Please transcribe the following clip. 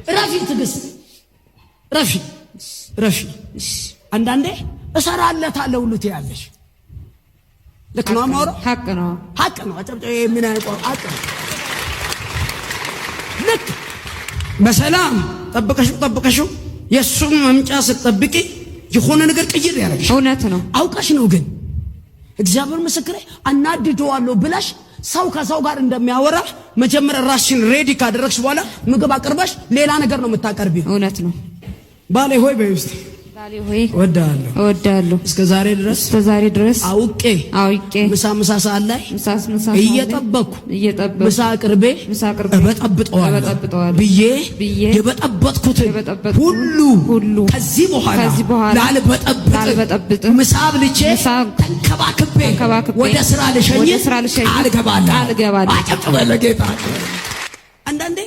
ረፊ ትዕግስት፣ ረፊ ረፊ። አንዳንዴ እሰራለታለሁ ሁሉ ትያለሽ። ልክ ነው አማሮ። ሀቅ ነው። ሀቅ ነው። አጨብጨ ምን አይቆ ሀቅ ነው። ልክ በሰላም ጠብቀሽው ጠብቀሽው የእሱን መምጫ ስትጠብቂ የሆነ ነገር ቅይር ያደርግሽ። እውነት ነው። አውቀሽ ነው ግን እግዚአብሔር ምስክሬ አናድደዋለሁ ብለሽ ሰው ከሰው ጋር እንደሚያወራ መጀመሪያ ራስሽን ready ካደረግሽ በኋላ ምግብ አቅርበሽ ሌላ ነገር ነው የምታቀርቢው። እውነት ነው። ባሌ ሆይ በይ ውስጥ። ባሌ ሆይ እወድሃለሁ። እወድሃለሁ። እስከ ዛሬ ድረስ እስከ ዛሬ ድረስ አውቄ አውቄ ምሳ ምሳ ሰዓት ላይ ምሳ ምሳ ሰዓት ላይ እየጠበቅኩ እየጠበቅኩ ምሳ አቅርቤ ምሳ አቅርቤ እበጠብጠዋለሁ እበጠብጠዋለሁ ብዬ ብዬ የበጠበጥኩትን የበጠበጥኩትን ሁሉ ሁሉ ከዚህ በኋላ ከዚህ በኋላ ላልበጠብጥ ላልበጠብጥ ምሳ አብልቼ ምሳ ተንከባክቤ ተንከባክቤ ወደ ስራ ልሸኝ ወደ ስራ ልሸኝ ቃል እገባለሁ። ቃል እገባለሁ። አጨብጭበ ለጌታ። አንዳንዴ